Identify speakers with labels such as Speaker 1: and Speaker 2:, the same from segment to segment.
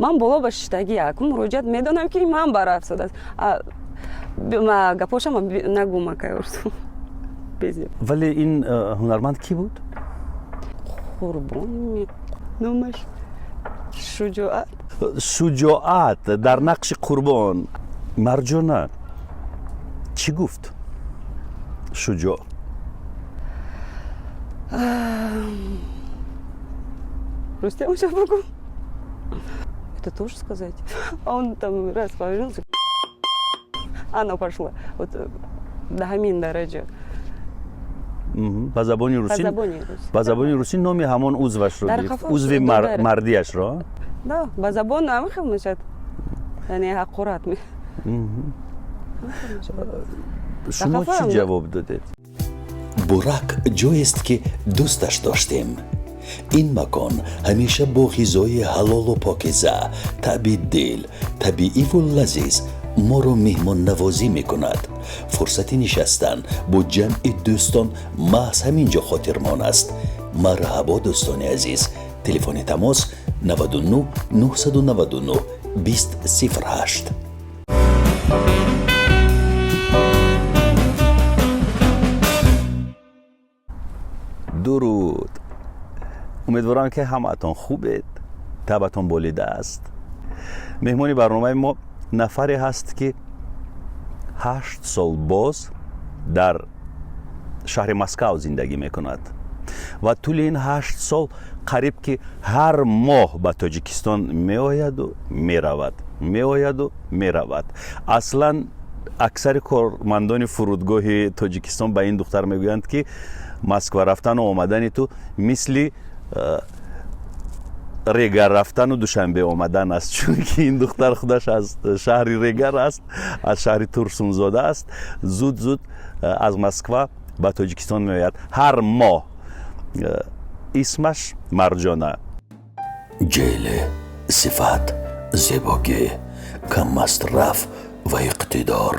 Speaker 1: Ман боло ба шиштагӣ якум муроҷиат медонам, ки ман ба рафтодааст. Гапошама нагум, акай Орзу.
Speaker 2: Вале ин ҳунарманд кӣ буд?
Speaker 1: Қурбон номаш, Шуҷоат.
Speaker 2: Шуҷоат дар нақши Қурбон. Марҷона, чӣ гуфт Шуҷоъ?
Speaker 1: Рустам, сейчас могу это тоже сказать. А он там раз повернулся, она пошла. Вот до ҳамин дараҷа.
Speaker 2: Ба забони русӣ, ба забони русӣ номи ҳамон узвашро гирифт, узви мардиашро.
Speaker 1: Да, ба забон ҳамин хел мешавад, яъне ҳақорат.
Speaker 2: Шумо чӣ ҷавоб додед?
Speaker 3: Бурак ҷоест, ки дӯсташ доштем. Ин макон ҳамеша бо ғизои ҳалолу покиза, таъби дил, табииву лазиз моро меҳмоннавозӣ мекунад. Фурсати нишастан бо ҷамъи дӯстон маҳз ҳамин ҷо хотирмон аст. Марҳабо, дӯстони азиз! Телефони тамос: 99 999 20 08.
Speaker 2: Дуруд! Умедворам, ки ҳамаатон хубед, табатон болида аст. Меҳмони барномаи мо нафаре ҳаст, ки 8 сол боз дар шаҳри Москав зиндагӣ мекунад ва тӯли ин 8 сол қариб ки ҳар моҳ ба Тоҷикистон меояду меравад, меояду меравад. Аслан аксари кормандони фурудгоҳи Тоҷикистон ба ин духтар мегӯянд, ки Москва рафтану омадани ту мисли Регар рафтану Душанбе омадан аст, чунки ин духтар худаш аз шаҳри Регар аст, аз шаҳри Турсунзода аст. Зуд зуд аз Москва ба Тоҷикистон меояд ҳар моҳ. Исмаш Марҷона.
Speaker 3: Ҷеле сифат, зебогӣ, каммасраф ва иқтидор.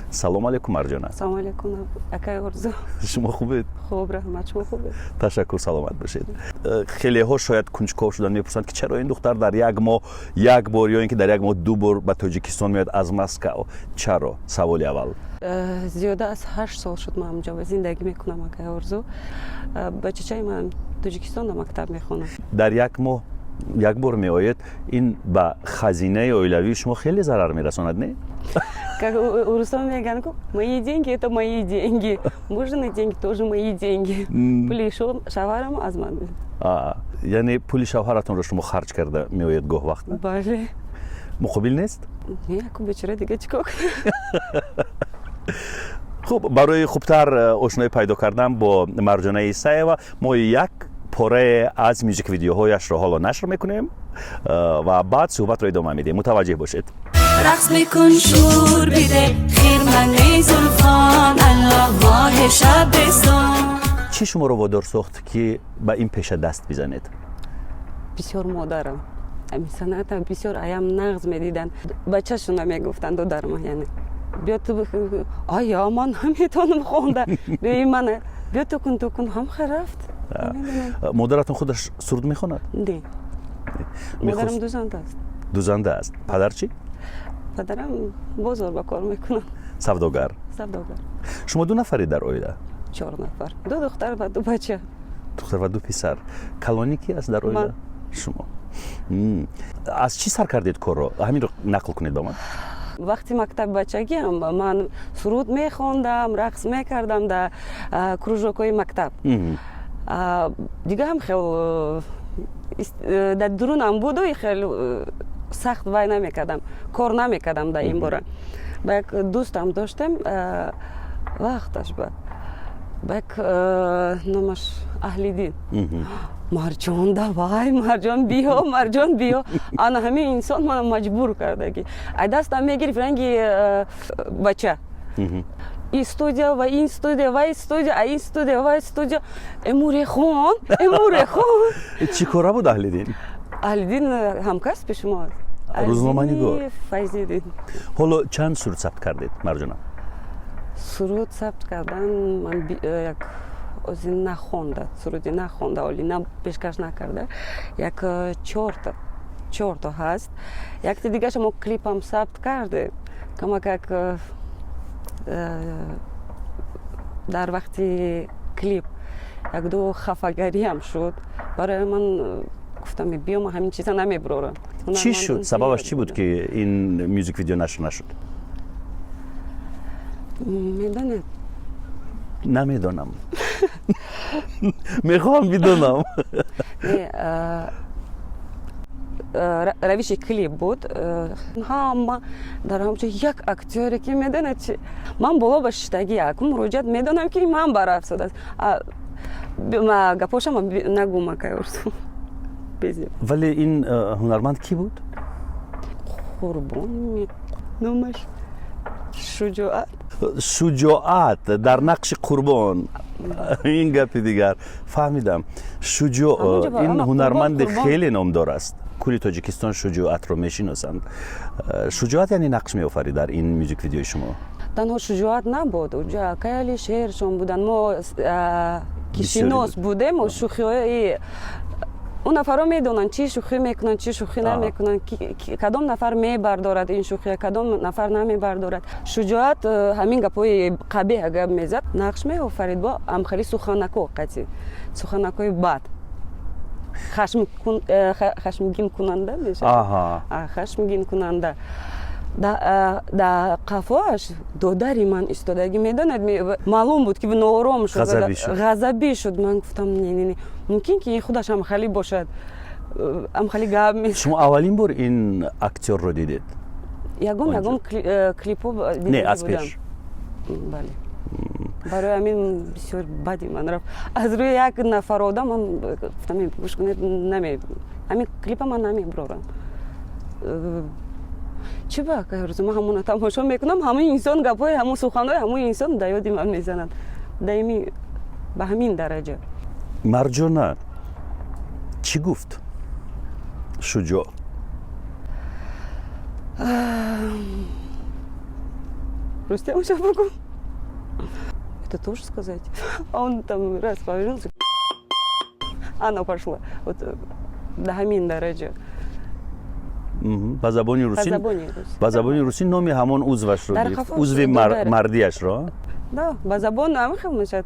Speaker 2: Салом алейкум, Марҷона.
Speaker 1: Салом алейкум, акай Орзу.
Speaker 2: Шумо хубед?
Speaker 1: Хуб, раҳмат. Шумо хубед?
Speaker 2: Ташаккур, саломат бошед. Хелеҳо шояд кунҷков шудан, мепурсанд, ки чаро ин духтар дар як моҳ як бор ё ин ки дар як моҳ ду бор ба Тоҷикистон меояд аз Москав. Чаро? Саволи аввал.
Speaker 1: Зиёда аз 8 сол шуд, ман ҳамҷо зиндагӣ мекунам, акай Орзу. Бачачаи ман Тоҷикистон дар мактаб мехонад.
Speaker 2: Дар як моҳ як бор меояд, ин ба хазинаи оилавии шумо хеле зарар мерасонад, не?
Speaker 1: Как урусо мегӯянд, мои деньги — это мои деньги, мужины деньги тоже мои деньги. Пули шавҳарам аз ман.
Speaker 2: Яъне пули шавҳаратонро шумо харҷ карда меояд гоҳ вақт?
Speaker 1: Бале.
Speaker 2: Муқобил нест?
Speaker 1: Не, яку бечора дига чӣ кор кунам?
Speaker 2: Хуб, барои хубтар ошноӣ пайдо кардан бо Марҷона Исаева мо як порае аз мюзик видеоҳояшро ҳоло нашр мекунем ва баъд суҳбатро идома медиҳем. Мутаваҷҷеҳ бошед.
Speaker 4: Рақс мекун, шур биде, хирмани зулфон, аллоҳ, моҳи шабистон.
Speaker 2: Чӣ шуморо водор сохт, ки ба ин пеша даст бизанед?
Speaker 1: Бисёр модарам ами санъата бисёр аям нағз медиданд. Бачашона мегуфтанд, додарма, яъне биё ту. Ая, ман наметавонам хонда. Биёи мана, биё, ту кун, ту кун. Ҳам хел рафт.
Speaker 2: Модаратон худаш суруд мехонад?
Speaker 1: Не, модарам дузанда аст.
Speaker 2: Дузанда аст. Падар чӣ?
Speaker 1: Падарам бозор ба кор мекунад.
Speaker 2: Савдогар.
Speaker 1: Савдогар.
Speaker 2: Шумо ду нафаре дар оила?
Speaker 1: Чор нафар: ду духтар ва ду бача.
Speaker 2: Духтар ва ду писар. Калонӣ ки аст дар оила? Шумо. Аз чӣ сар кардед корро? Ҳаминро нақл кунед ба ман.
Speaker 1: Вақти мактаби бачагиам ман суруд мехондам, рақс мекардам дар кружокҳои мактаб. Дига ҳам хел дар дурунам буду, хел сахт вай намекардам, кор намекардам дар ин бора. Ба як дӯстам доштем вақташ, ба як номаш Аҳлиддин. «Марҷон, давай, Марҷон, биё, Марҷон, биё». Ана ҳамин инсон мана маҷбур карда, ки ай дастам мегирифт, ранги бача, и студия ва ин студия, ва ин студия, а ин студия, ва ин студия, эмуре хон, эмуре хон.
Speaker 2: Чӣ кора буд Аҳлиддин?
Speaker 1: Аҳлиддин ҳамкасби шумо аст.
Speaker 2: Рӯзноманигор.
Speaker 1: Файзиддин.
Speaker 2: Ҳоло чанд суруд сабт кардед, Марҷона?
Speaker 1: Суруд сабт кардан ман як ози нахонда, суруди нахонда, оли на пешкаш накарда, як чорта. Чорто ҳаст. Якти дигаша мо клипам сабт кардем, камакак дар вақти клип якду хафагариам шуд. Барои ман гуфтам, биё, ман ҳамин чиза намебурорам.
Speaker 2: Чӣ шуд? Сабабаш чӣ буд, ки ин мюзик видео нашр нашуд?
Speaker 1: Медонед?
Speaker 2: Намедонам, мехоҳам бидонам.
Speaker 1: Равиши клип буд, ҳама дар ҳамчо як актёре, ки медонед чи, ман боло ба шиштагӣ якум муроҷиат медонам, ки ман барафзодааст. Гапошама нагум, акай Орзу.
Speaker 2: Вале ин ҳунарманд кӣ буд?
Speaker 1: Қурбон номаш, Шуҷоат.
Speaker 2: Шуҷоат дар нақши Қурбон, ин гапи дигар. Фаҳмидам. Шуҷоъ, ин ҳунарманди хеле номдор аст, кулли Тоҷикистон Шуҷоатро мешиносанд. Шуҷоат яъне нақш меофарид дар ин мюзик видеои шумо?
Speaker 1: Танҳо Шуҷоат набуд, уҷа акай Алишершон буданд. Мо ки шинос будем, шӯхиҳои он нафарро медонанд, чӣ шӯхӣ мекунанд, чӣ шӯхӣ намекунанд, кадом нафар мебардорад ин шӯхия, кадом нафар намебардорад. Шуҷоат ҳамин гапҳои қабеҳ гап мезад, нақш меофарид бо амхали суханако, қатъи суханакҳои бад, хашмгинкунанда мешавад, хашмгинкунанда. Да қафоаш додари ман истодагӣ, медонад, маълум буд, ки ноором шуд, ғазабӣ шуд. Ман гуфтам: не, не, не, мумкин ки ин худаш амхалӣ бошад, амхалӣ гап.
Speaker 2: Шумо аввалин бор ин актёрро дидед?
Speaker 1: Ягон клипҳо.
Speaker 2: Не, аз пеш?
Speaker 1: Бале. Барои ҳамин бисёр бади ман рафт. Аз рӯи як нафар одам ман гуфтам: гӯш кунед, наме ҳамин клипа ман намебурорам. Чӣ ба, акай Орзу, ман ҳамона тамошо мекунам, ҳамин инсон, гапҳои ҳамун, суханҳои ҳамун инсон да ёди ман мезанад даими, ба ҳамин дараҷа.
Speaker 2: Марҷона, чӣ гуфт Шуҷоъ?
Speaker 1: Рустам, сейчас могу это тоже сказать. А он там раз повернулся, она пошла. Вот до ҳамин дараҷа.
Speaker 2: Ба забони русӣ, ба забони русӣ номи ҳамон узвашро гирифт, узви мардиашро?
Speaker 1: Да, ба забон ҳамин хел мешавад,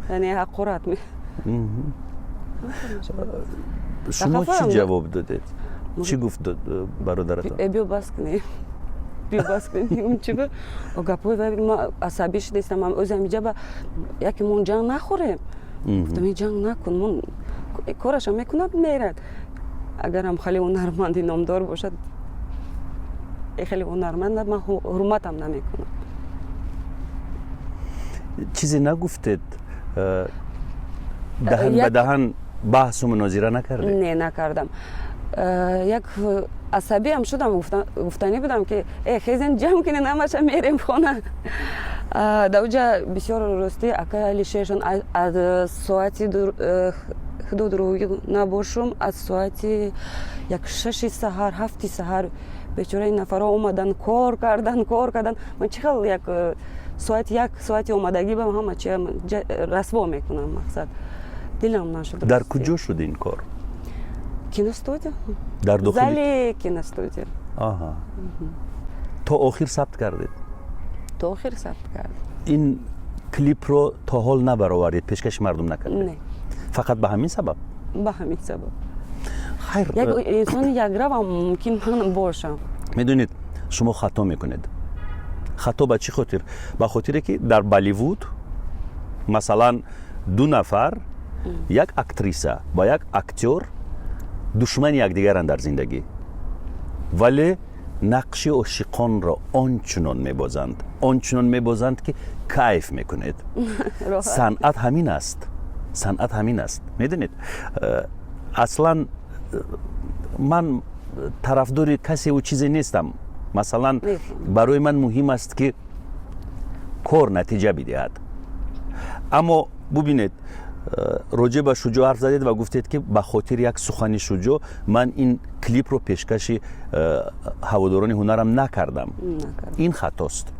Speaker 1: яъне ҳақорат.
Speaker 2: Шумо чӣ ҷавоб додед? Чӣ гуфт бародаратон?
Speaker 1: Биё, бас кунем, биё, бас кунем. Чӣ ба гапҳои вай ма асабӣ шудастам. Ӯзи ҳамиҷа ба яке мон ҷанг нахӯрем. Гуфтам: ҷанг накун, мон кораша мекунад, мерад. Агарам хеле ҳунарманди номдор бошад, хеле ҳунарманд, ман ҳурматам намекунам.
Speaker 2: Чизе нагуфтед? Даҳан ба даҳан баҳсу мунозира накардед?
Speaker 1: Не, накардам. Як асабиам шудам, гуфтанӣ будам, ки э, хезен, ҷамъ кунен ҳамаша, мерем хона. Дар уҷа бисёр ростӣ акай Алишершон аз соати, худо дурӯғ набошум, аз соати як 6-и саҳар, 7-и саҳар бечора ин нафарҳо омадан, кор кардан, кор кардан. Ман чӣ хел як соати, як соати омадагӣ ба ҳама чи расво мекунам? Мақсад, дилам нашуд.
Speaker 2: Дар куҷо шуд ин кор?
Speaker 1: Киностудия.
Speaker 2: Дар дохили
Speaker 1: зали киностудия.
Speaker 2: Аҳа, то охир сабт кардед?
Speaker 1: То охир сабт кардем.
Speaker 2: Ин клипро то ҳол набаровардед, пешкаши мардум накардед?
Speaker 1: Не.
Speaker 2: Фақат ба ҳамин сабаб?
Speaker 1: Ба ҳамин сабаб.
Speaker 2: Хайр.
Speaker 1: Як инсони якравам мумкин ман бошам.
Speaker 2: Медонед, шумо хато мекунед. Хато ба чӣ хотир? Ба хотире ки дар Болливуд, масалан, ду нафар, як актриса ва як актёр, душмани якдигаранд дар зиндагӣ, вале нақши ошиқонро он чунон мебозанд, он чунон мебозанд, ки кайф мекунед. Санъат ҳамин аст, санъат ҳамин аст. Медонед, аслан ман тарафдори касеву чизе нестам. Масалан, барои ман муҳим аст, ки кор натиҷа бидиҳад. Аммо бубинед, роҷеъ ба Шуҷоъ ҳарф задед ва гуфтед, ки ба хотири як сухани Шуҷоъ ман ин клипро пешкаши ҳаводорони ҳунарам накардам. Ин хатост,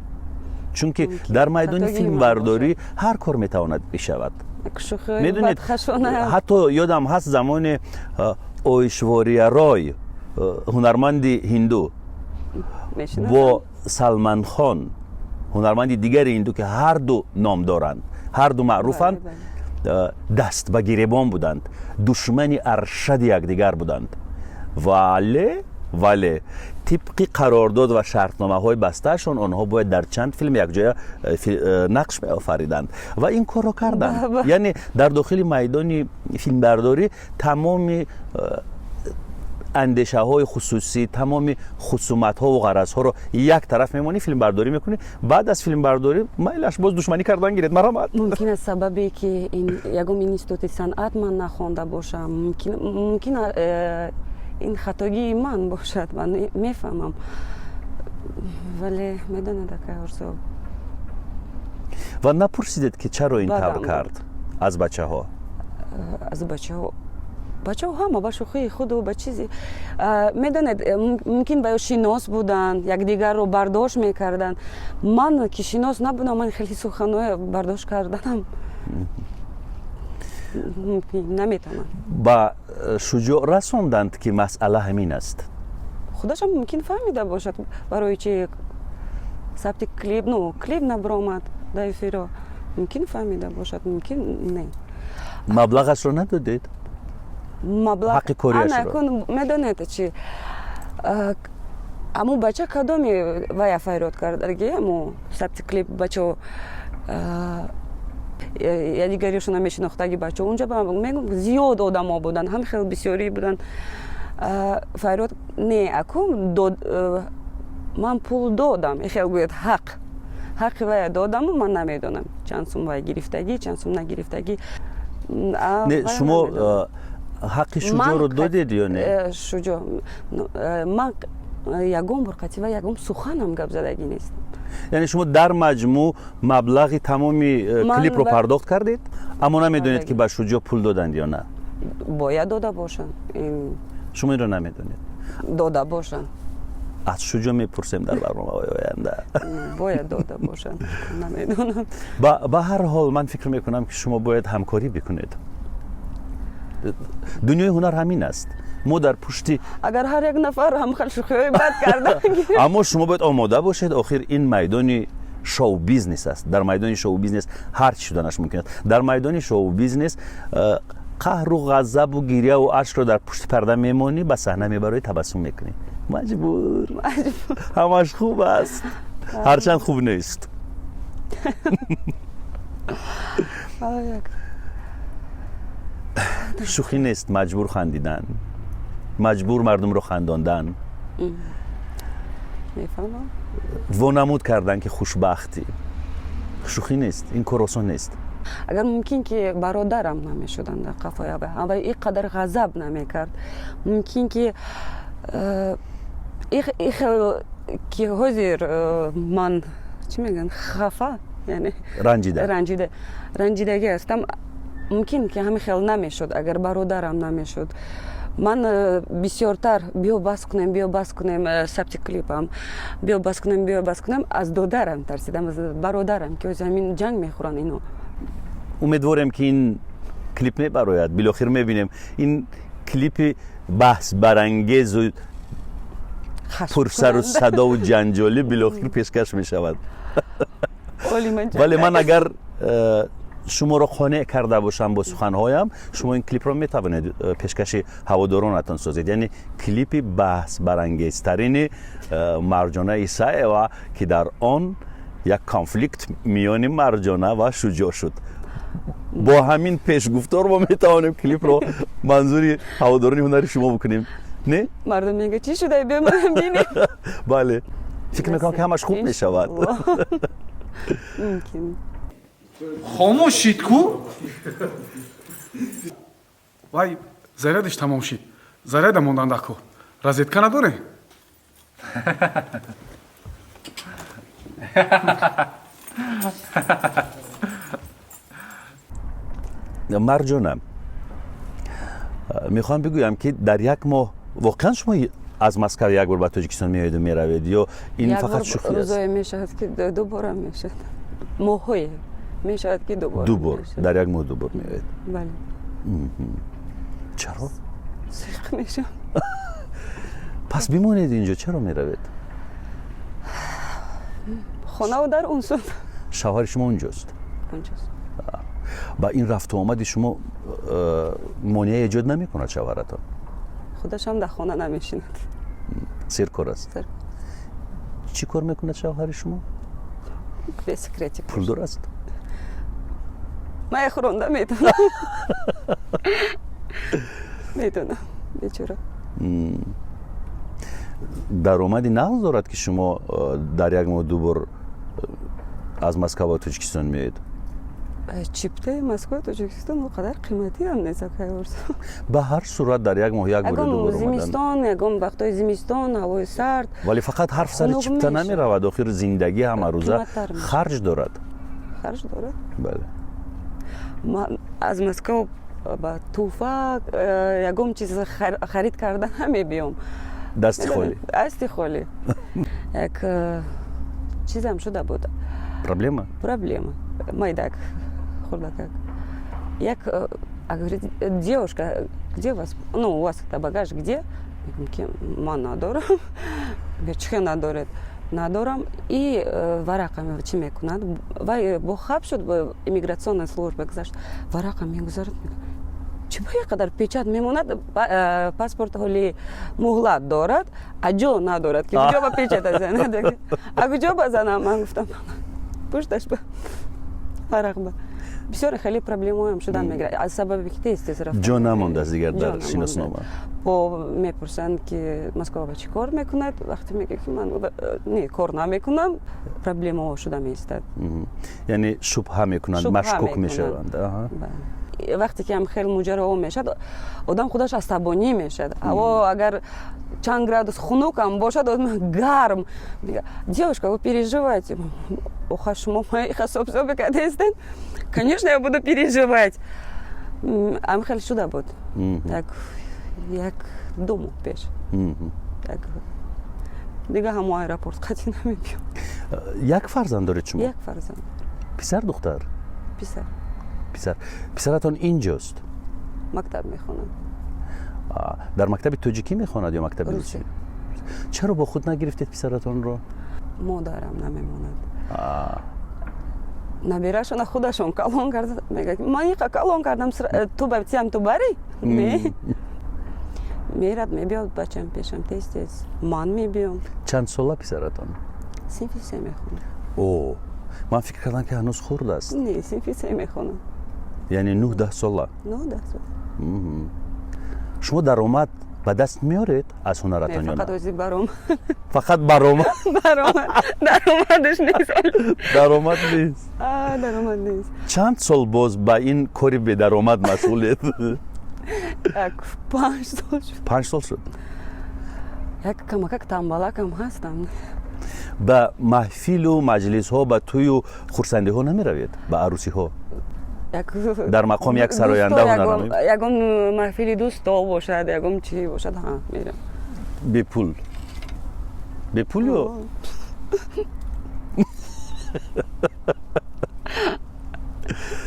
Speaker 2: чунки дар майдони филмбардорӣ ҳар кор метавонад бишавад. Медонед, ҳатто ёдам ҳаст, замоне Ойшвория Рой Ҳунарманди ҳинду бо Салманхон, ҳунарманди дигари ҳинду, ки ҳарду ном доранд, ҳарду маъруфанд, даст ба гиребон буданд, душмани аршади якдигар буданд, вале тибқи қарордод ва шартномаҳои бастаашон онҳо бояд дар чанд филм якҷоя нақш меофариданд ва ин корро карданд. Яъне дар дохили майдони филмбардорӣ тамоми андешаҳои хусусӣ, тамоми хусуматҳову ғаразҳоро як тараф мемонӣ, филмбардорӣ мекунӣ, баъд аз филмбардорӣ майлаш, боз душманӣ кардан гиред, марҳамат.
Speaker 1: Мумкин аст, сабабе ки ягон институти санъат ман нахонда бошам, мумкин ин хатогии ман бошад, ман мефаҳмам, вале медонед, акай Орзу.
Speaker 2: Ва напурсидед, ки чаро ин тавр кард, аз бачаҳо?
Speaker 1: Аз бачаҳо, бачаҳо ҳама ба шӯхии худу ба чизи, медонед, мумкин ба ё шинос буданд, якдигарро бардошт мекарданд. Ман ки шинос набудам, ман хеле суханҳое бардошт карданам наметавонам.
Speaker 2: Ба Шуҷоъ расонданд, ки масъала ҳамин аст?
Speaker 1: Худашам мумкин фаҳмида бошад, барои чи сабти клип, ну, клип набаромад дар эфиро. Мумкин фаҳмида бошад, мумкин не.
Speaker 2: Маблағашро надодед?
Speaker 1: Маблағ
Speaker 2: ҳаққи кориашро.
Speaker 1: Медонед чи, аму бача кадоми вая фарёд кардаги, аму сабти клип бачао я дигаришона мешинохтаги бачао унҷа, мегум, зиёд одамо буданд, ҳам хел бисёрӣ буданд, фарёд не, аку ман пул додам, хел гӯяд, ҳаққи вая додаму ман намедонам, чанд сум вай гирифтагӣ, чанд сум нагирифтагӣ.
Speaker 2: Не, шумо ҳаққи Шуҷоро додед ё не?
Speaker 1: Шуҷо, ман ягон бор қатива ягон суханам гап задагӣ нестам.
Speaker 2: Яъне шумо дар маҷмӯъ маблағи тамоми клипро пардохт кардед, аммо намедонед, ки ба Шуҷо пул доданд ё на?
Speaker 1: Бояд дода бошанд.
Speaker 2: Шумо инро намедонед?
Speaker 1: Дода бошанд.
Speaker 2: Аз Шуҷо мепурсем дар барномаҳои оянда.
Speaker 1: Бояд дода бошанд, намедонам.
Speaker 2: Ба ҳар ҳол, ман фикр мекунам, ки шумо бояд ҳамкорӣ бикунед. Дунёи ҳунар ҳамин аст, мо дар пушти
Speaker 1: Агар ҳар як нафар ҳамхел шӯхиҳои бад карда.
Speaker 2: Аммо шумо бояд омода бошед, охир ин майдони шоу бизнес аст. Дар майдони шоу бизнес ҳар чӣ шуданаш мумкин аст. Дар майдони шоу бизнес қаҳру ғазабу гирьяву ашкро дар пушти парда мемонӣ, ба саҳна мебароӣ, табассум мекунӣ. Маҷбур, ҳамаш хуб аст, ҳарчанд хуб нест. Шӯхӣ нест маҷбур хандидан, маҷбур мардумро хандондан, вонамуд кардан, ки хушбахтӣ. Шӯхӣ нест, ин кор осон нест.
Speaker 1: Агар мумкин ки бародарам намешуданд дар қафои авай, ин қадар ғазаб намекард, мумкин ки ихел ки ҳозир ман, чӣ мегӯянд, хафа, яъне
Speaker 2: ранҷида.
Speaker 1: Ранҷида, ранҷидагӣ ҳастам, мумкин ки ҳамин хел намешуд, агар бародарам намешуд. Ман бисёртар биё бас кунем, биё бас кунем сабти клипам, биё бас кунем, биё бас кунем, аз додарам тарсидам, аз бародарам, ки ҳозир ҳамин ҷанг мехӯранд ино.
Speaker 2: Умедворем, ки ин клип мебарояд. Билохир мебинем, ин клипи баҳсбарангезу пурсару садову ҷанҷолӣ билохир пешкаш мешавад. Вале ман агар шуморо қонеъ карда бошам бо суханҳоям, шумо ин клипро метавонед пешкаши ҳаводоронатон созед, яъне клипи баҳсбарангезтарини Марҷона Исаева, ки дар он як конфликт миёни Марҷона ва Шуҷоъ шуд. Бо ҳамин пешгуфтор мо метавонем клипро манзури ҳаводорони ҳунари шумо бикунем, не?
Speaker 1: Мардум мега, чӣ шуда, бинем.
Speaker 2: Бале, фикр мекунам, ки ҳамаш хуб мешавад.
Speaker 1: Мумкин.
Speaker 5: Хомӯш шид ку, вай зарядиш тамом шид, заряда мондан дако, розетка надоре.
Speaker 2: Марҷона, мехоҳам бигӯям, ки дар як моҳ воқеан шумо аз Москав як бор ба Тоҷикистон меоеду меравед ё ин фақат шӯхӣ аст?
Speaker 1: Рӯзое мешавад, ки дубора мешавад, моҳҳое мешавад, ки дубора.
Speaker 2: Ду бор дар як моҳ, ду бор меоед?
Speaker 1: Бале.
Speaker 2: Чаро?
Speaker 1: Сиқ мешавам.
Speaker 2: Пас бимонед инҷо, чаро меравед?
Speaker 1: Хонаву дар он суд.
Speaker 2: Шавҳари шумо унҷост?
Speaker 1: Унҷост.
Speaker 2: Ба ин рафту омади шумо монеа эҷод намекунад шавҳаратон?
Speaker 1: Худашам дар хона намешинад.
Speaker 2: Серкор аст? Чӣ кор мекунад шавҳари шумо?
Speaker 1: Без секретик.
Speaker 2: Пулдор аст?
Speaker 1: Ман хӯронда метавонам, медонам, бечора.
Speaker 2: Даромади нағз дорад, ки шумо дар як моҳ ду бор аз Москва ба Тоҷикистон меоед?
Speaker 1: Чиптаи Москва Тоҷикистон он қадар қиматиам нест, акай Орзу.
Speaker 2: Ба ҳар сурат, дар як моҳ як бори, ду бор.
Speaker 1: Зимистон, ягон вақтҳои зимистон, ҳавои сард.
Speaker 2: Вале фақат ҳарф сари чипта намеравад. Охир зиндагӣ ҳамарӯза харҷ дорад.
Speaker 1: Харҷ дорад.
Speaker 2: Бале.
Speaker 1: Ман аз Москва ба тӯҳфа, ягон чиз харид карда намебиём.
Speaker 2: Дасти холӣ.
Speaker 1: Дасти холӣ. Як чизам шуда буд.
Speaker 2: Проблема?
Speaker 1: Проблема майдак, хурдакак як. А говорит: «Девушка, где у вас, ну, у вас это багаж где?» Мегӯям, ки ман надорам. Чӣ надоред? Надорам. И варақа чӣ мекунад? Вай бохаб шуд, иммиграционная служба гузашт, варақа мегузарад, чӣ ба якқадар печать мемонад? Паспорт ҳоли муҳлат дорад, а ҷо надорад, ки куҷо ба печать занад, а куҷо базанам? Ман гуфтам, пушташ ба варақ ба. Бисёре хеле проблемаоям шудан мегирад аз сабаби ки тез тез рафт.
Speaker 2: Ҷо намондааст дигар дар шиноснома.
Speaker 1: Бо мепурсанд, ки Москва ба чӣ кор мекунад. Вақте мега, ки ман не, кор намекунам, проблемаҳо шуда меистад.
Speaker 2: Яъне шубҳа мекунанд, машкук мешаванд.
Speaker 1: Вақте ки ҳам хел муҷароҳо мешавад, одам худаш асабонӣ мешавад. Ҳаво агар чанд градус хунукам бошад, одам гарм. «Девушка, вы переживаете». Оха, шумо мои ҳисобсоби кардестед, конечно, я буду переживать. Ам хел шуда буд як 2 моҳ пеш. Як дига ҳамо аэропорт қатъи намебиём.
Speaker 2: Як фарзанд доред шумо?
Speaker 1: Як фарзанд.
Speaker 2: Писар, духтар?
Speaker 1: Писар.
Speaker 2: Писар. Писаратон инҷост?
Speaker 1: Мактаб мехонад.
Speaker 2: Дар мактаби тоҷикӣ мехонад ё мактаби русӣ? Чаро бо худ нагирифтед писаратонро?
Speaker 1: Модарам намемонад. Набирашона худашон калон карда, мегӯяд, ман иқа калон кардам, ту ба тиям, ту барӣ не. Мерад, мебиёд бачам пешам тез тез, ман мебиём.
Speaker 2: Чанд сола писаратон?
Speaker 1: Синфи се мехонад.
Speaker 2: О, ман фикр кардам, ки ҳанӯз хурд аст.
Speaker 1: Не, синфи се мехонад.
Speaker 2: Яъне 9-10 сола.
Speaker 1: 9-10 сола.
Speaker 2: Шумо даромад ба даст меоред аз ҳунаратон ё?
Speaker 1: Фақат ози баром.
Speaker 2: Фақат баромад?
Speaker 1: Баромад, даромадаш нест.
Speaker 2: Даромад нест.
Speaker 1: Даромад нест.
Speaker 2: Чанд сол боз ба ин кори бедаромад машғулед?
Speaker 1: Як 5 сол шуд.
Speaker 2: 5 сол шуд.
Speaker 1: Як камакак тамбалакам ҳастам.
Speaker 2: Ба маҳфилу маҷлисҳо, ба тӯю хурсандиҳо намеравед, ба арӯсиҳо, дар мақоми як сароянда?
Speaker 1: Ҳунарнамоӣ, ягон маҳфили дӯсто бошад, ягон чи бошад, ҳа, мерам.
Speaker 2: Бепул, бепул ё?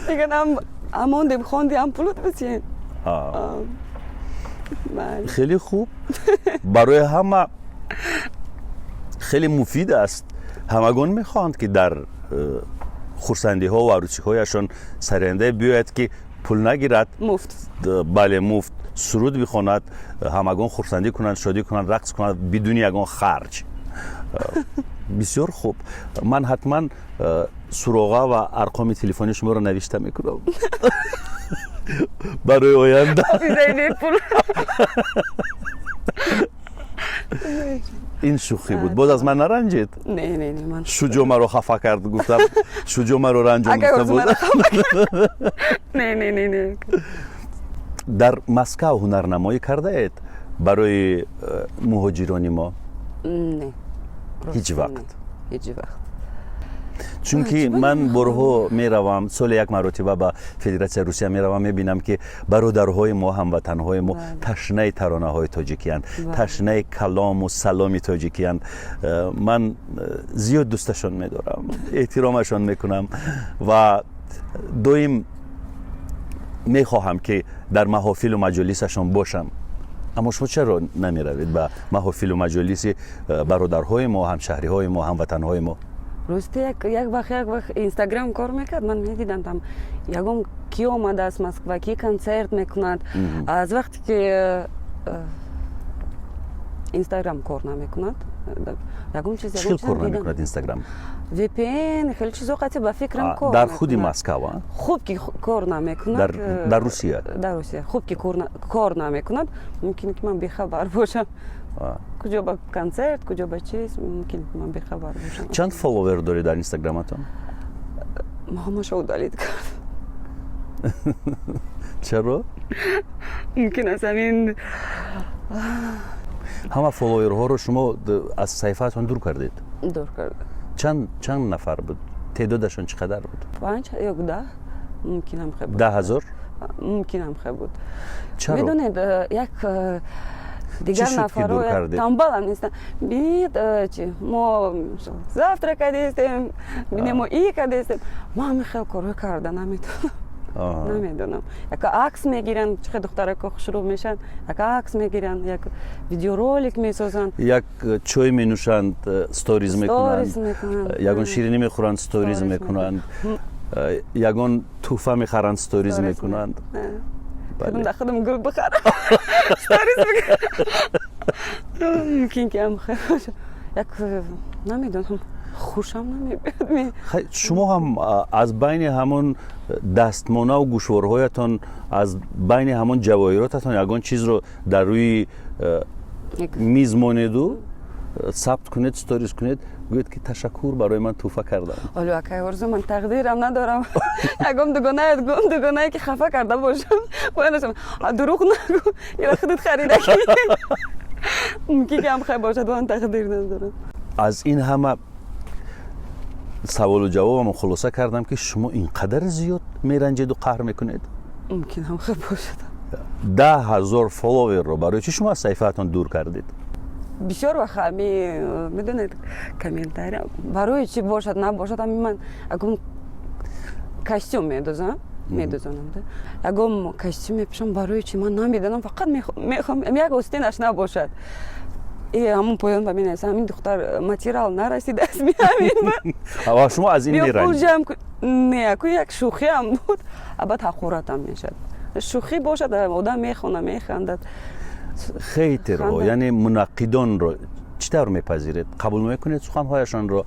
Speaker 1: Мегӯям, ҳамондем, хонди, ҳам пулот бисен.
Speaker 2: Хеле хуб, барои ҳама хеле муфид аст. Ҳамагон мехоҳанд, ки дар хурсандиҳо ва арӯсиҳояшон сарояндае биёяд, ки пул нагирад.
Speaker 1: Муфт.
Speaker 2: Бале, муфт суруд бихонад, ҳамагон хурсандӣ кунанд, шодӣ кунанд, рақс кунанд бидуни ягон харҷ. Бисёр хуб, ман ҳатман суроға ва арқоми телефони шуморо навишта мекунам барои оянда.
Speaker 1: Бепул.
Speaker 2: Ин шӯхӣ буд, боз аз ман наранҷед.
Speaker 1: Не, не, не, ман
Speaker 2: Шуҷо маро хафа кард гуфтам, Шуҷо маро ранҷон гуфта буд.
Speaker 1: Не, не, не, не.
Speaker 2: Дар Москав ҳунарнамоӣ кардаед барои муҳоҷирони мо?
Speaker 1: Не.
Speaker 2: Ҳеҷ вақт?
Speaker 1: Ҳеҷ вақт.
Speaker 2: Чунки ман борҳо меравам, соли як маротиба ба Федератсияи Русия меравам, мебинам, ки бародарҳои мо, ҳамватанҳои мо ташнаи таронаҳои тоҷикиянд, ташнаи калому саломи тоҷикиянд. Ман зиёд дӯсташон медорам, эҳтиромашон мекунам ва доим мехоҳам, ки дар маҳофилу маҷолисашон бошам. Аммо шумо чаро намеравед ба маҳофилу маҷолиси бародарҳои мо, ҳамшаҳриҳои мо, ҳамватанҳои мо?
Speaker 1: Рости, як вақт Инстаграм кор мекард, ман медидам, там ягон ки омадааст Москва, ки консерт мекунад. Аз вақте ки Инстаграм кор намекунад, ягон чиз.
Speaker 2: Чӣ хел кор намекунад Инстаграм?
Speaker 1: VPN, хеле чизо қати, ба фикрам, кор.
Speaker 2: Дар худи Москва?
Speaker 1: Хуб ки кор намекунад.
Speaker 2: Дар Русия?
Speaker 1: Дар Русия хуб ки кор намекунад. Мумкин ки ман бехабар бошам, куҷо ба консерт, куҷо ба чиз, мумкин ман бехабар бошам.
Speaker 2: Чанд фолловер доред дар Инстаграматон?
Speaker 1: Ҳамаша удалить кард.
Speaker 2: Чаро?
Speaker 1: Мумкин аст ҳамин.
Speaker 2: Ҳама фолловерҳоро шумо аз саҳифаатон дур кардед?
Speaker 1: Дур кардам.
Speaker 2: Чанд нафар буд, теъдодашон чӣ қадар буд?
Speaker 1: 5 ё 10 мумкинам хел буд.
Speaker 2: 10 000?
Speaker 1: Мумкинам хел буд.
Speaker 2: Чаро?
Speaker 1: Медонед, як дигар нафарҳо тамбалам нестанд. Бинед, чи мо завтра кадестем, бинем, мо и кадестем. Мо ҳамин хел корҳо карда наметавонам, намедонам. Як акс мегиранд, чӣ хел духтарако хушрӯ мешаванд, як акс мегиранд, як видеоролик месозанд.
Speaker 2: Як чой менӯшанд, сториз мекунанд, ягон ширинӣ мехӯранд, сториз мекунанд, ягон тӯҳфа мехаранд, сториз мекунанд.
Speaker 1: Худам да худам гул бихарам, сториз. Мумкин ки ам хел як, намедонам, хушам намебиёд.
Speaker 2: Шумо ҳам аз байни ҳамон дастмонаву гӯшворҳоятон, аз байни ҳамон ҷавоҳиротатон ягон чизро дар рӯи миз монеду сабт кунед, сторис кунед, гӯед ки ташаккур, барои ман тӯҳфа кардам.
Speaker 1: Оло, акай Орзу, ман тақдирам надорам. Ягон дугонае, дугонае ки хафа карда бошам, бояд дурӯғ нагӯ, ила худат харидаки. Мумкин ки ҳам хай бошад, ман тақдир надорам.
Speaker 2: Аз ин ҳама саволу ҷавобам хулоса кардам, ки шумо ин қадар зиёд меранҷеду қаҳр мекунед.
Speaker 1: Мумкин ҳам хел бошад.
Speaker 2: 10 000 фолловерро барои чӣ шумо аз саҳифаатон дур кардед?
Speaker 1: Бисёр вақт ҳами, медонед, комментария барои чӣ бошад, набошад, ҳами ман ягон костюм медозам, медозонам, ягон костюм мепӯшам, барои чӣ ман намедонам, фақат мехоҳам як остинаш набошад. И ҳамон поён ба менависам: ҳамин духтар материал нарасидааст, меҳамин.
Speaker 2: Ва шумо аз ин
Speaker 1: меранҷед? Не, аку як шӯхиам буд, а баъд ҳақоратам мешад. Шӯхӣ бошад, одам мехона, механдад.
Speaker 2: Хейтерҳо, яъне мунаққидонро чӣ тавр мепазиред? Қабул мекунед суханҳояшонро,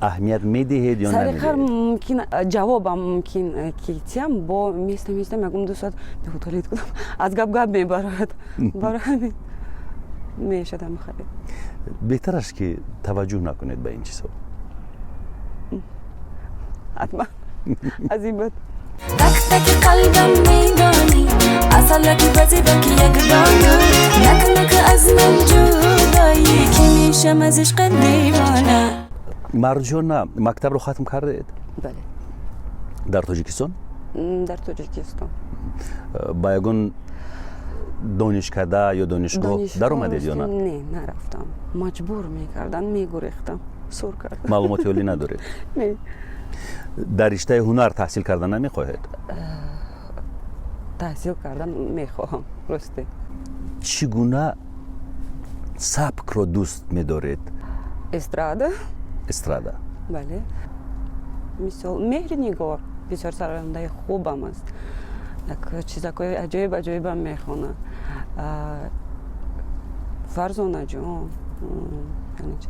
Speaker 2: аҳамият медиҳед ё?
Speaker 1: Сариқар мумкин ҷавобам мумкин ки тиям, бо местам, местам, ягон 2 соат удалить кунам, аз гап гап мебарад, барои ҳамин мешадам харид.
Speaker 2: Беҳтараш ки таваҷҷӯҳ накунед ба ин чизҳо.
Speaker 1: Ҳатман, аз ин бад.
Speaker 4: Так таки қалбам медонӣ, асалаки базебаки як дона, нак нак аз ман ҷудоӣ, ки мешам аз ишқ девона.
Speaker 2: Марҷона, мактабро хатм кардед?
Speaker 1: Бале.
Speaker 2: Дар Тоҷикистон?
Speaker 1: Дар Тоҷикистон.
Speaker 2: Ба ягон донишкада ё донишгоҳ даромадед ё на?
Speaker 1: Не, нарафтам, маҷбур мекарданд, мегурехтам, сур кардам.
Speaker 2: Маълумоти олӣ надоред?
Speaker 1: Не.
Speaker 2: Дар риштаи ҳунар таҳсил кардан намехоҳед?
Speaker 1: Таҳсил кардан мехоҳам, росте.
Speaker 2: Чӣ гуна сабкро дӯст медоред?
Speaker 1: Эстрада.
Speaker 2: Эстрада.
Speaker 1: Бале, мисол, Меҳри Нигор бисёр сарояндаи хубам аст, як чизакҳои аҷоиб аҷоибам мехонад. Фарзонаҷон,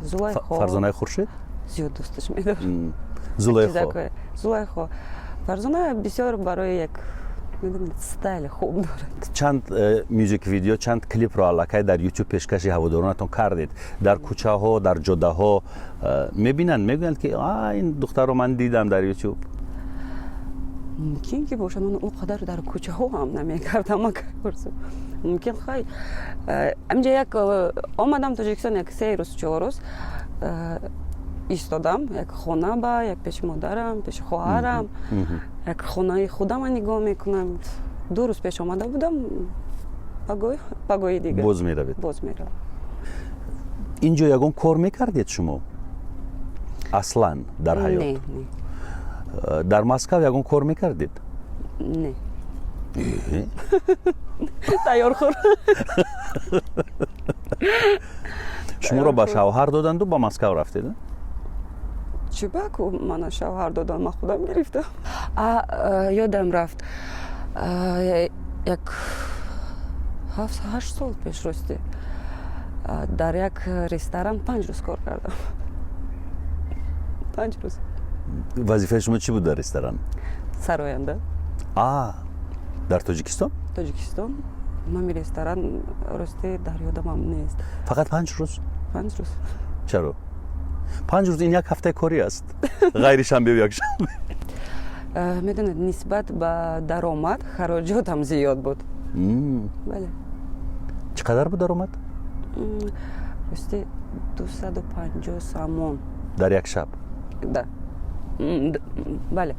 Speaker 1: Зулайхо.
Speaker 2: Фарзонаи Хуршед?
Speaker 1: Зиёд дӯсташ медорам.
Speaker 2: Зулайхо?
Speaker 1: Зулайхо, Фарзона бисёр барои як, медонед, стайли хуб дорад.
Speaker 2: Чанд мюзик видео, чанд клипро аллакай дар Ютуб пешкаши ҳаводоронатон кардед. Дар кӯчаҳо, дар ҷодаҳо мебинанд, мегӯянд ки ин духтарро ман дидам дар Ютуб?
Speaker 1: Мумкин ки бошад, ман он қадар дар кӯчаҳо ҳам намекардам. Мумкин, хай, аминҷа як омадам Тоҷикистон, як 3 рӯз, 4 рӯз истодам як хона ба як пеши модарам, пеши хоҳарам, як хонаи худама нигоҳ мекунам. 2 рӯз пеш омада будам, пагоҳи дигар.
Speaker 2: Боз меравед?
Speaker 1: Боз меравам.
Speaker 2: Инҷо ягон кор мекардед шумо аслан дар ҳаёт?
Speaker 1: Не.
Speaker 2: Дар Москав ягон кор мекардед?
Speaker 1: Не. Тайёрхӯр.
Speaker 2: Шуморо ба шавҳар доданду ба Москав рафтед?
Speaker 1: Чӣ ба ку мана шавҳар додан, ман худам гирифтам. Ёдам рафт, як 7-8 сол пеш, рости, дар як ресторан 5 рӯз кор кардам. 5 рӯз.
Speaker 2: Вазифаи шумо чӣ буд дар ресторан?
Speaker 1: Сароянда.
Speaker 2: А дар Тоҷикистон?
Speaker 1: Тоҷикистон. Номи ресторан, рости, дар ёдамам нест.
Speaker 2: Фақат 5 рӯз?
Speaker 1: 5 рӯз.
Speaker 2: Чаро 5 рӯз? Ин як ҳафтаи корӣ аст, ғайри шанбеу якшанбе.
Speaker 1: Медонед, нисбат ба даромад хароҷотам зиёд буд. Бале.
Speaker 2: Чӣ қадар буд даромад?
Speaker 1: Рости, 250 сомон.
Speaker 2: Дар як шаб?
Speaker 1: Да, бале,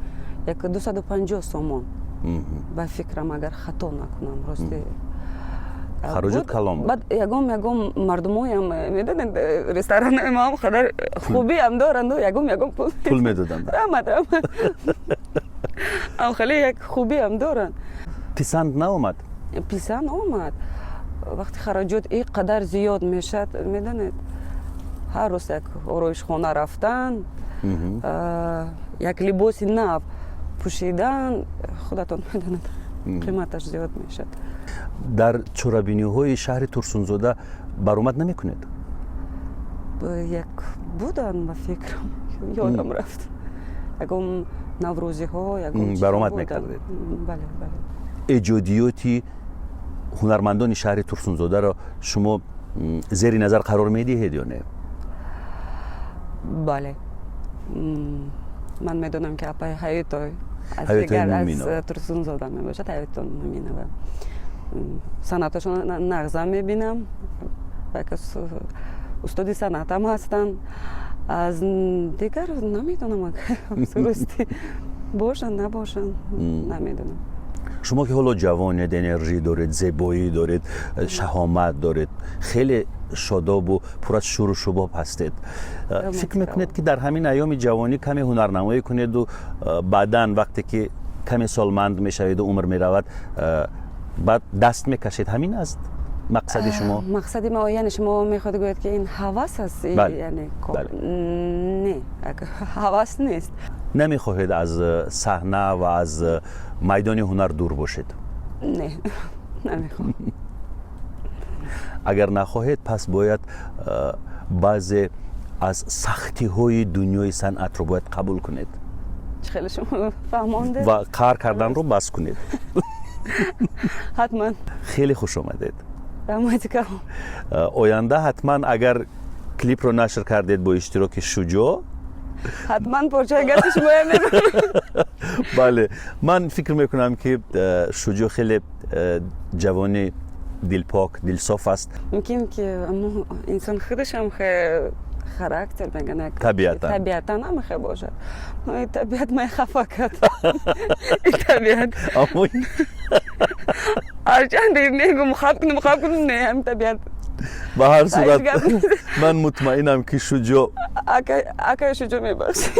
Speaker 1: як 250 сомон, ба фикрам, агар хато накунам, рости.
Speaker 2: Хароҷот калон буд.
Speaker 1: Баъд ягон мардумоям, медонед, ресторанои маам қадар хубиам доранду, ягон пул
Speaker 2: пул медоданд.
Speaker 1: Раҳмат, раҳмат, ам хеле як хубиам доранд.
Speaker 2: Писанд наомад?
Speaker 1: Писанд омад. Вақти хароҷот ин қадар зиёд мешавад, медонед, ҳар рӯз як ороишхона рафтан, як либоси нав пӯшидан, худатон медонед, қиматаш зиёд мешавад.
Speaker 2: Дар чорабиниҳои шаҳри Турсунзода баромад намекунед?
Speaker 1: Як будан, ба фикрам, ёдам рафт, ягон наврӯзиҳо, ягон
Speaker 2: баромад мекардед?
Speaker 1: Бале, бале.
Speaker 2: Эҷодиёти ҳунармандони шаҳри Турсунзодаро шумо зери назар қарор медиҳед ё не?
Speaker 1: Бале, ман медонам, ки апаи Ҳаётой аз Турсунзода мебошад, Ҳаёто Муминова. Санъаташон нағзам мебинам, устоди санъатам ҳастанд. Аз дигар намедонам, рости, бошанд, набошанд, намедонам.
Speaker 2: Шумо ки ҳоло ҷавонед, энержӣ доред, зебоӣ доред, шаҳомат доред, хеле шодобу пур аз шӯру шубоб ҳастед, фикр мекунед, ки дар ҳамин айёми ҷавонӣ каме ҳунарнамоӣ кунеду баъдан, вақте ки каме солманд мешаведу умр меравад, баъд даст мекашед? Ҳамин аст мақсади шумо?
Speaker 1: Мақсади ма, яъне шумо мехоҳед гӯяд, ки ин ҳавас аст? Яъне не, ҳавас нест.
Speaker 2: Намехоҳед аз саҳна ва аз майдони ҳунар дур бошед?
Speaker 1: Не, намехоҳам.
Speaker 2: Агар нахоҳед, пас бояд баъзе аз сахтиҳои дунёи санъатро бояд қабул кунед.
Speaker 1: Чӣ хеле шумо фаҳмондед.
Speaker 2: Ва қаҳр карданро бас кунед.
Speaker 1: Ҳатман.
Speaker 2: Хеле хуш омадед.
Speaker 1: Раҳмати калон.
Speaker 2: Оянда ҳатман, агар клипро нашр кардед бо иштироки Шуҷоъ,
Speaker 1: ҳатман порчаи гапи шумоя мебарам.
Speaker 2: Бале, ман фикр мекунам, ки Шуҷоъ хеле ҷавони дилпок, дилсоф аст.
Speaker 1: Мумкин ки инсон худашам характер мегӯянд.
Speaker 2: Табиатан.
Speaker 1: Табиатан ҳамахе бошад, но и табиат май хафа кард, и табиат. Ҳарчанд мегум, хаб кунам, хаб кунам, не, ҳами табиат.
Speaker 2: Ба ҳар сурат, ман мутмаинам, ки Шуҷоъ
Speaker 1: Акаи Шуҷоъ, мебахшед.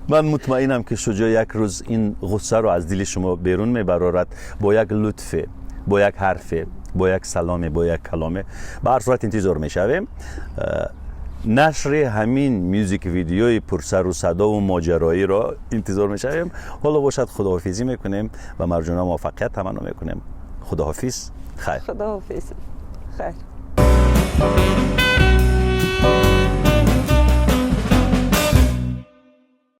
Speaker 2: Ман мутмаинам, ки Шуҷоъ як рӯз ин ғуссаро аз дили шумо берун мебарорад бо як лутфе, бо як ҳарфе, бо як саломе, бо як каломе. Ба ҳар сурат, интизор мешавем нашри ҳамин мюзик видеои пурсару садову моҷароиро, интизор мешавем. Ҳоло бошад, худоҳофизӣ мекунем ва Марҷона муваффақият таманно мекунем. Худоҳофиз, хайр.
Speaker 1: Худоҳофиз, хайр.